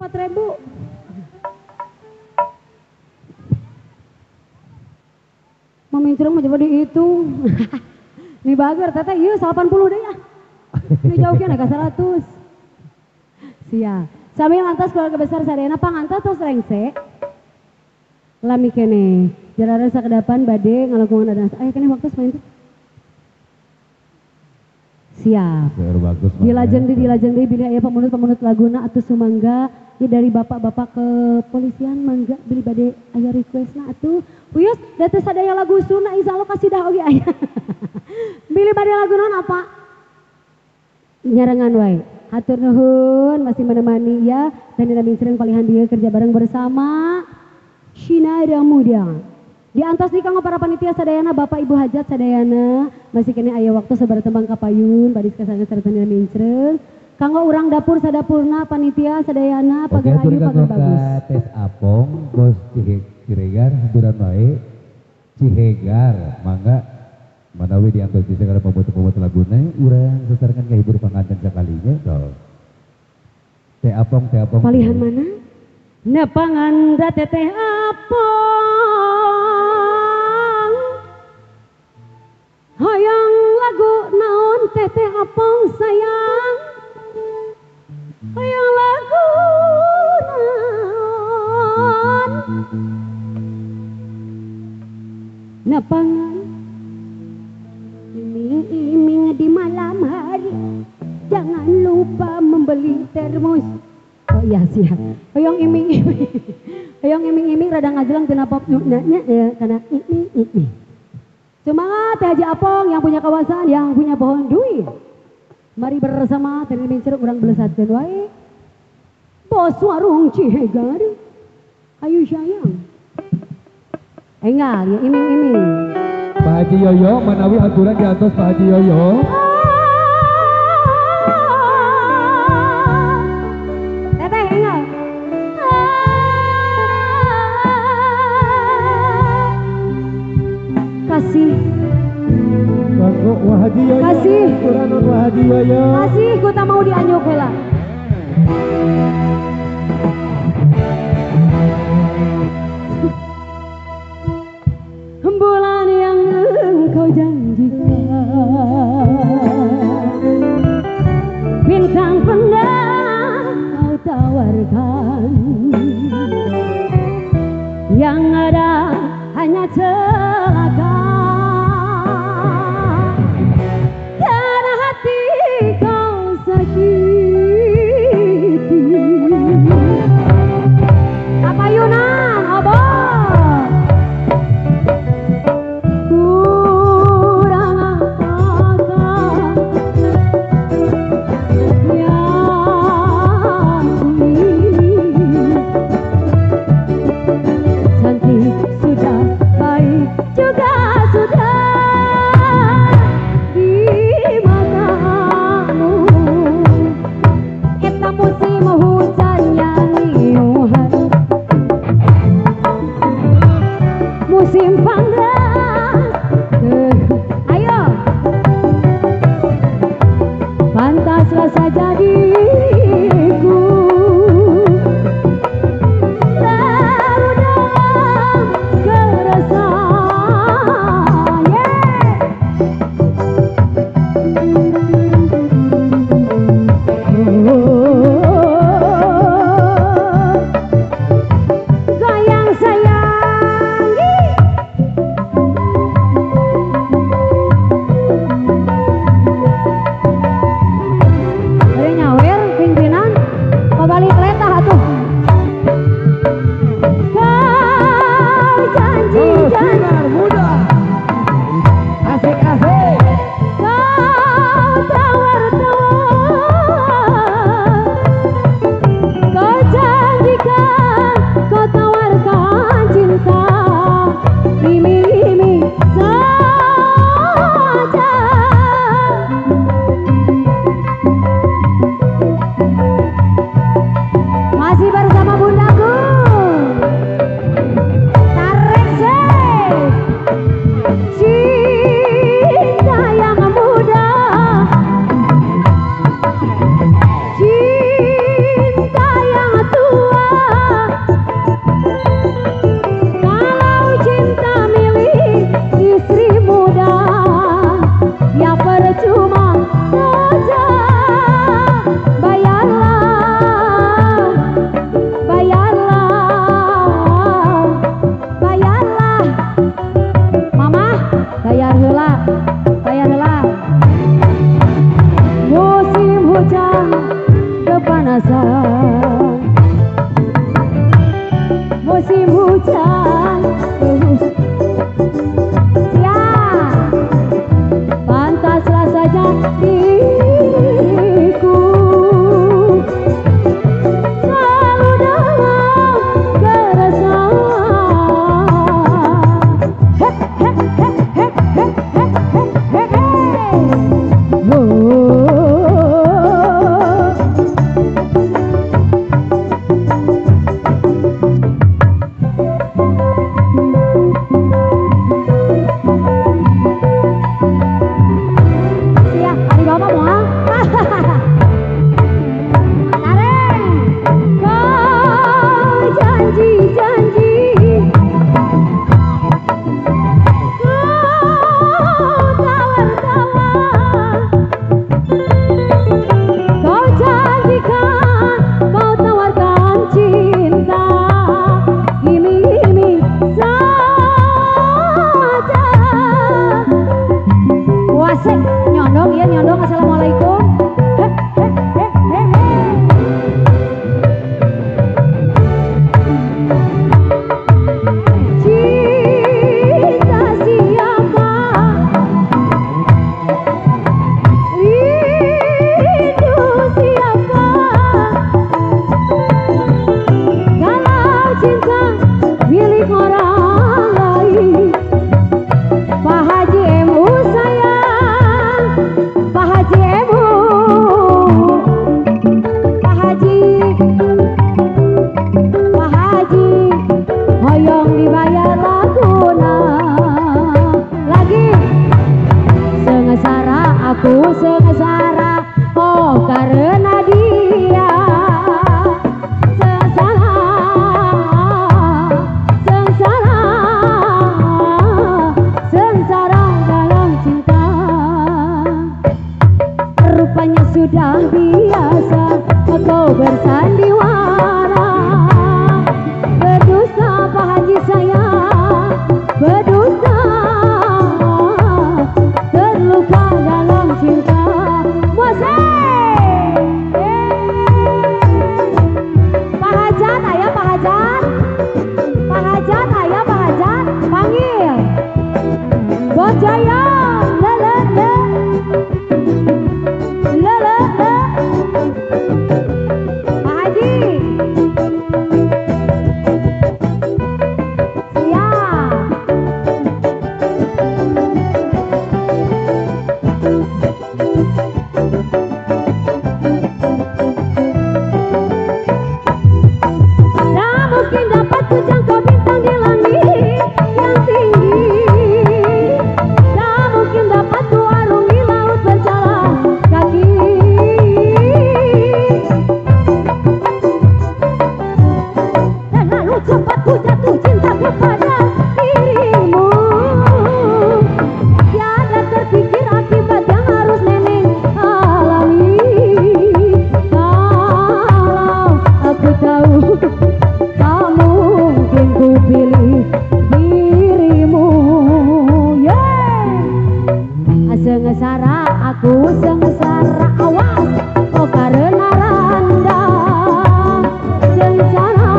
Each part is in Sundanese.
4.000. Mamincreng mah coba dihitung. Nih bager teteh ieu 80 deh ya. Ini jauhnya naik 100. Siap. Sami lantas keluarga besar sadayana pangantos tos rengse. Lami kene. Jarara sakedapan bade ngalangkungan ada. Ayo kene waktu main tuh. Siap. Bagus. Dilajeng deui bilih aya pemunut-pemunut laguna atuh sumangga ya dari bapak-bapak kepolisian mangga bilih bade aya requestna atuh. Uyus da teu sadaya lagu Sunda insyaallah kasidah oge aya. Bilih bade lagu naon apa? Nyarengan wae. Hatur nuhun masih menemani ya dan dina mincreng palihan dieu kerja bareng bersama Shinada Muda. Diantos di kanggo para panitia sadayana Bapak Ibu hajat sadayana masih kene aya waktu sabaraha tembang kapayun badis kasangga sarta dina mincreng kanggo urang dapur sadapurna panitia sadayana pagar ayu pagar bagus. Tes apong bos Cihegar hiburan wae Cihegar mangga manawi diantos di segala pembuat-pembuat laguna urang sasarengan kahibur panganten sakalinya so. Teh apong palihan mana? Nepangan da teteh apong hayang lagu naon teteh apong sayang hayang lagu naon nepangan iming-iming di malam hari jangan lupa membeli termos. Oh iya siap. Hoyong iming-iming. Hoyong iming-iming rada ngajelang tina pop nya ya karena iming-iming. Semangat Teh Haji Apong yang punya kawasan, yang punya pohon duit. Mari bersama Teh Mincreng urang belesatkeun wae. Bos warung Cihegar. Ayo sayang. Engal ya iming-iming. Pak Haji Yoyo manawi aturan di atas Pak Haji Yoyo. Teteh engal. Kasih. Kasih. Kasih ku tak mau dianyuk heula. Bulan yang engkau janjikan, bintang pernah kau tawarkan, yang ada hanya celaka karena hati kau sakiti. Apa Yunan, abang? Kurang apakah yang ini? Cantik sudah, baik juga sudah di matamu. Eta musim hujan yang liuhan, musim panas. Ayo, pantaslah saja diriku terudam keresahan. Oh, goyang sayang. Bayar heula, bayar heula. Musim hujan kepanasan, musim hujan. Siap, pantaslah saja diriku selalu dalam keresahan. Hek hek hek hek hek hek hek hek. Oh. Siap, ari bapak moal. Tareng, kau janji-janji, kau tawar-tawar, kau janjikan, kau tawarkan cinta, iming-iming saja. Wasik nyondong ya, nyondong. Assalamualaikum. Heh, heh, heh, heh, heh. Cinta siapa, rindu siapa, kalau cinta milik orang lain. Pak Haji MU sayang, Pak Haji MU, Pak Haji, Pak Haji, hoyong dibayar laguna. Lagi sengsara aku sengsara, oh karena dia. Sengsara, sengsara, sengsara dalam cinta. Rupanya sudah biasa kau bersandiwara. Berdusta Pak Haji sayang, berdusta, terluka dalam cinta. Musik. Pak Hajat, ayah Pak Hajat, Pak Hajat, ayah Pak Hajat, panggil Bojaya, lele le, lele le. Pak Haji, siap. Tak mungkin dapat ku jangkau bintang di langit yang tinggi. Tak mungkin dapat ku arungi laut berjalan kaki. Terlalu cepat ku jatuh cinta kepada dirimu. Tiada terpikir akibat yang harus nenek alami. Kalau aku tahu, tak mungkin ku pilih dirimu. Yeah. Sengsara aku sengsara, awas, oh karena randa. Sengsara,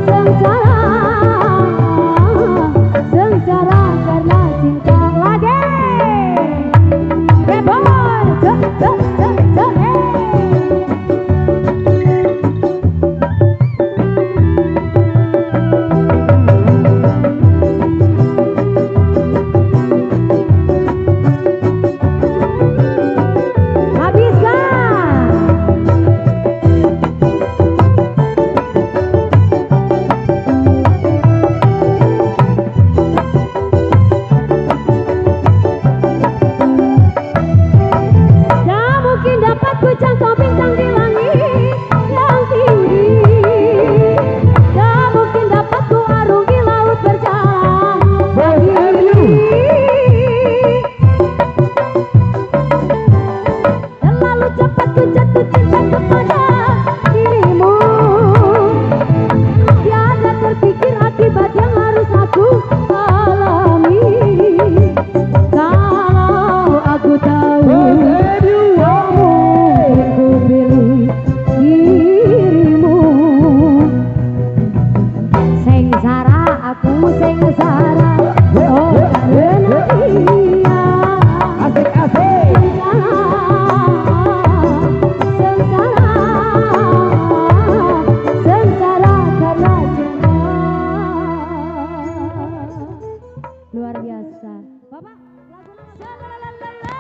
sengsara, sengsara karena cinta. Lagi Bebor, cek cek cek cek, hey. Luar biasa. Bapak, lagu lalalala.